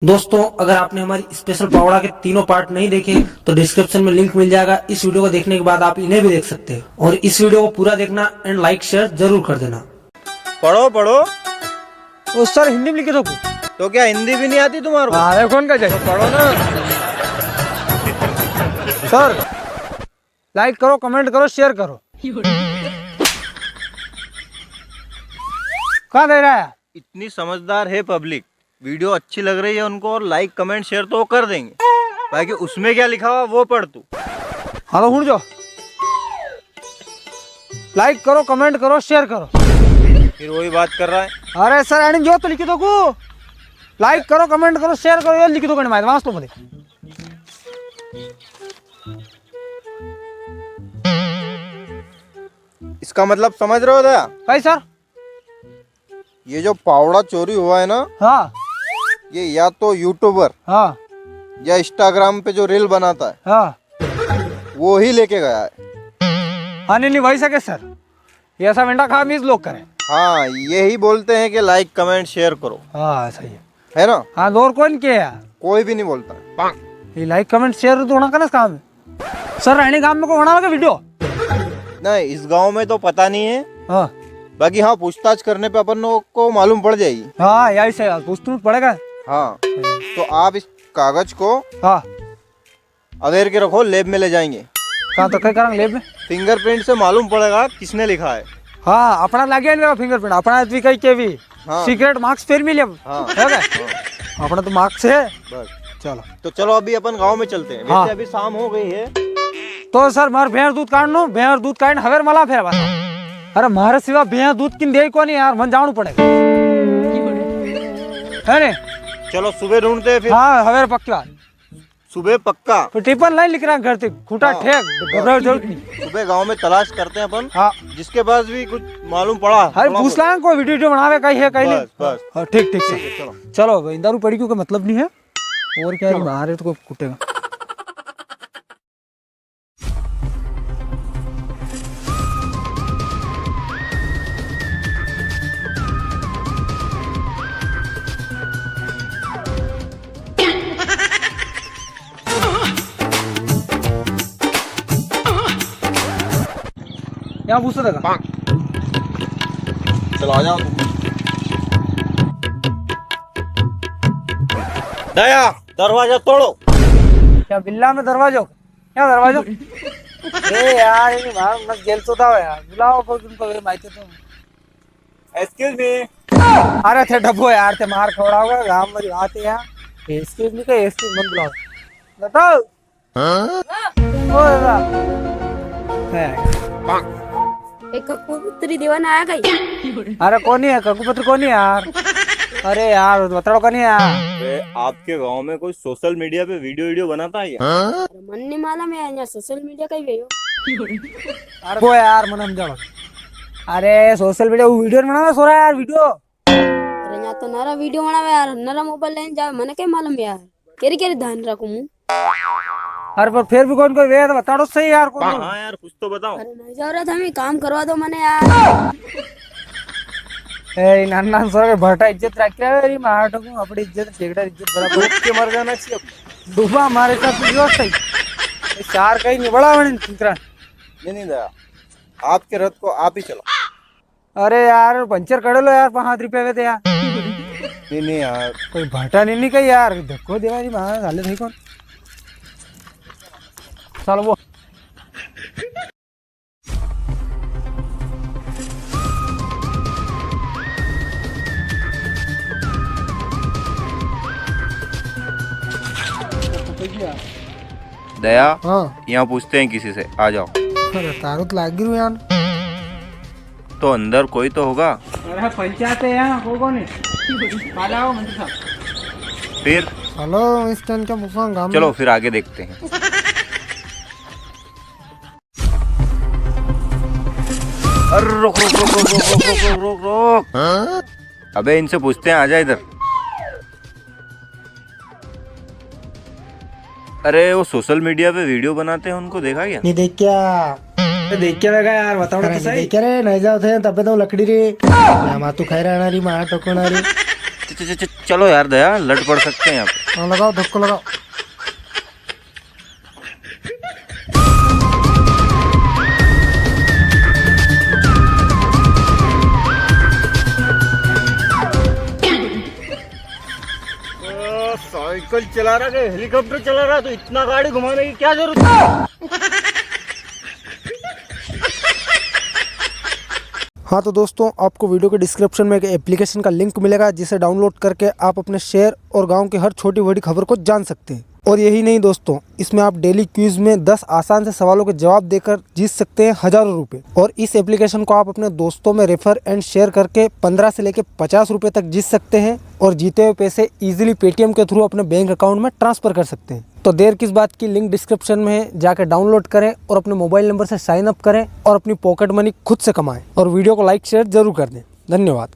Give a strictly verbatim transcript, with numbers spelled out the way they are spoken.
दोस्तों, अगर आपने हमारी स्पेशल पावड़ा के तीनों पार्ट नहीं देखे तो डिस्क्रिप्शन में लिंक मिल जाएगा। इस वीडियो को देखने के बाद आप इन्हें भी देख सकते हैं। और इस वीडियो को पूरा देखना and like share जरूर कर देना। पढ़ो, पढ़ो। ओ सर, हिंदी में लिखे तो। तो क्या हिंदी भी नहीं आती तुम्हारे को? अरे कौन का जाए? तो पढ़ो ना। सर, लाइक करो, कमेंट करो, शेयर करो। कहाँ दे रहा है? इतनी समझदार है पब्लिक, वीडियो अच्छी लग रही है उनको और लाइक, कमेंट, शेयर तो वो कर देंगे, बाकी उसमें क्या लिखा हुआ वो पढ़ तू। हाँ तो सुन जो, लाइक करो, कमेंट करो, शेयर करो। फिर वही बात कर रहा है। अरे सर, एनी जो तो लिखी दो को, लाइक करो, कमेंट करो, शेयर करो, ये लिखी दो कने मार, वास तो बोले। इसका मतलब समझ रहे हो दया? कई सर? ये जो पावड़ा चोरी हुआ है ना, हाँ। ये या तो यूट्यूबर, हाँ। या इंस्टाग्राम पे जो रील बनाता है, हाँ। वो ही लेके गया है। हाँ, नहीं, नहीं, वही सके सर। ये ऐसा वेंडा काम इस लोग करें। हाँ, यही बोलते हैं कि लाइक, कमेंट, शेयर करो। हाँ, सही है। है ना? हाँ, और कौन के है? कोई भी नहीं बोलता। ये लाइक, कमेंट, शेयर तो होना का ना काम है। सर, रहने गांव में को बनावा के वीडियो? नहीं, इस गांव में तो पता नहीं है। हाँ। बाकी हाँ, पूछताछ करने पे अपन लोग को मालूम पड़ जाएगी। हाँ, यही सही है, पूछना पड़ेगा। हाँ। तो आप इस कागज को हाँ। अवेर के रखो, लैब में ले जाएंगे। कहाँ तो कई करांगे लैब में? फिंगरप्रिंट से मालूम पड़ेगा किसने लिखा है। हाँ, अपना लगे नहीं फिंगरप्रिंट, अपना भी कई के भी हाँ। सीक्रेट मार्क्स फिर मिले। हाँ। है ना? हाँ। अपना तो मार्क्स है। बस। चलो। तो चलो, अभी अपन गांव में चलते हैं। हाँ। वैसे अभी शाम हो गई है। तो सर, मार भैंस दूध काढ़नो, भैंस दूध काढ़ने हवेर मला फेर बस। अरे, मारे सिवा भैंस दूध किन दे कोनी यार, मन जाणू पड़ेगा। है ने? चलो, सुबह ढूंढते हैं फिर। हाँ, हवेर पक्की बात। सुबह पक्का। तो टिफिन लाइन लिख रहा घर से, खूंटा हाँ। ठेक, घबराओ जरूरत नहीं। सुबह गांव में तलाश करते हैं अपन। हाँ। जिसके पास भी कुछ मालूम पड़ा, हाँ, थोड़ा पूछ बहुत। लांगे कोई वीडियो जो बनावे, कहीं है, कहीं बस, नहीं। बस। हाँ, ठीक, ठीक, ठीक है, सर। चलो। चलो भाई, दारू पड़ी क्यों का मतलब नहीं है। और क्या है, चलो। बाहर है तो कोई कुटेगा। यहाँ पूछो देखा। चलो, आ जाओ तुम। दया, दरवाजा तोड़ो। क्या बिल्ला में दरवाजो? क्या दरवाजो? ए यार, ये बाहर मत जेल चोदा हो यार। बुलाओ कोई तुमको, ये माहिती तो। Excuse me। अरे थे डब्बो यार, थे मार खवड़ाओगा, गांव में बात है यार। Excuse me का, excuse मत बुलाओ। बताओ। हाँ? ओ दादा। है। एक ककूपुत्री दीवाना आ गई। अरे कोनी है, ककूपुत्री कोनी है यार। अरे यार, बताओ कोनी है यार। अरे, आपके गांव में कोई सोशल मीडिया पे वीडियो, वीडियो बनाता है क्या? अरे, मन नहीं मालूम है, यहाँ सोशल मीडिया का ही गयो। अरे वो यार, मन समझाओ। अरे, सोशल मीडिया, वो वीडियो बनावे सोरा यार, वीडियो। अरे, यहाँ तो नरा वीडियो बनावे यार, नरा मोबाइल लेने जावे, मने क्या मालूम यार, केरी केरी ध्यान रखूं हूँ। अरे, पर फिर भी कौन कोई वे तो बताड़ो सही यार, कौन कौन? हाँ यार, कुछ तो बताओ। अरे, नहीं जाओ रे, थमी काम करवा दो मने यार। ए, नाना नाना सोरा के भटा इज्जत रख रहा है, री मार टकू, अपनी इज्जत, ठेकेदार इज्जत बराबर। डूब के मर जाना चाहिए। डूबा मारे साथ तो जो सही। ये चार कहीं नहीं बड़ा बने, कितना? नहीं, नहीं, दया। आपके रथ को आप ही चलाओ। अरे यार, पंचर कर लो यार, पाँच रुपया में तो यार। नहीं, नहीं यार। कोई भाटा नहीं, नहीं कही यार, धक्को देवा री माँ, हाले नहीं कौन। चलो वो। दया, हाँ। यहाँ पूछते हैं किसी से, आ जाओ। अरे, तारो तो लाग गिरो यार। तो अंदर कोई तो होगा। अरे, पंचायत है यहाँ, को कौन है? काला हो मंत्री साहब। फिर? हेलो, इस टाइम क्या पूछा गाँव में? चलो, फिर आगे देखते हैं। अरे, रुक, रुक। हाँ? अबे, इनसे पूछते हैं, आ जा इधर। अरे, वो सोशल मीडिया पे वीडियो बनाते हैं, उनको देखा क्या? नहीं देखा। अरे, देखा वेगा यार, बताओ अरे, तो नहीं सही। देखा रे, नहीं जाओ थे, तबे तो लकड़ी रे। या मातू खाई रहना री, मार टोकना री। च-, च-, च-, च-, चलो यार दया, लड़ पड़ सकते हैं यहाँ पे। हाँ, लगाओ, धक्को लगाओ। साइकिल चला रहा कि हेलीकॉप्टर चला रहा, तो इतना गाड़ी घुमाने की क्या जरूरत है? हाँ, तो दोस्तों, आपको वीडियो के डिस्क्रिप्शन में एक एप्लीकेशन का लिंक मिलेगा, जिसे डाउनलोड करके आप अपने शहर और गांव की हर छोटी बड़ी खबर को जान सकते हैं। और यही नहीं दोस्तों, इसमें आप डेली क्विज में दस आसान से सवालों के जवाब देकर जीत सकते हैं हजारों रुपए। और इस एप्लीकेशन को आप अपने दोस्तों में रेफर एंड शेयर करके पन्द्रह से लेके पचास रुपए तक जीत सकते हैं और जीते हुए पैसे इजीली पेटीएम के थ्रू अपने बैंक अकाउंट में ट्रांसफर कर सकते हैं। तो देर किस बात की, लिंक डिस्क्रिप्शन में है, जाकर डाउनलोड करें और अपने मोबाइल नंबर से साइन अप करें और अपनी पॉकेट मनी खुद से कमाएं। और वीडियो को लाइक शेयर जरूर कर दें। धन्यवाद।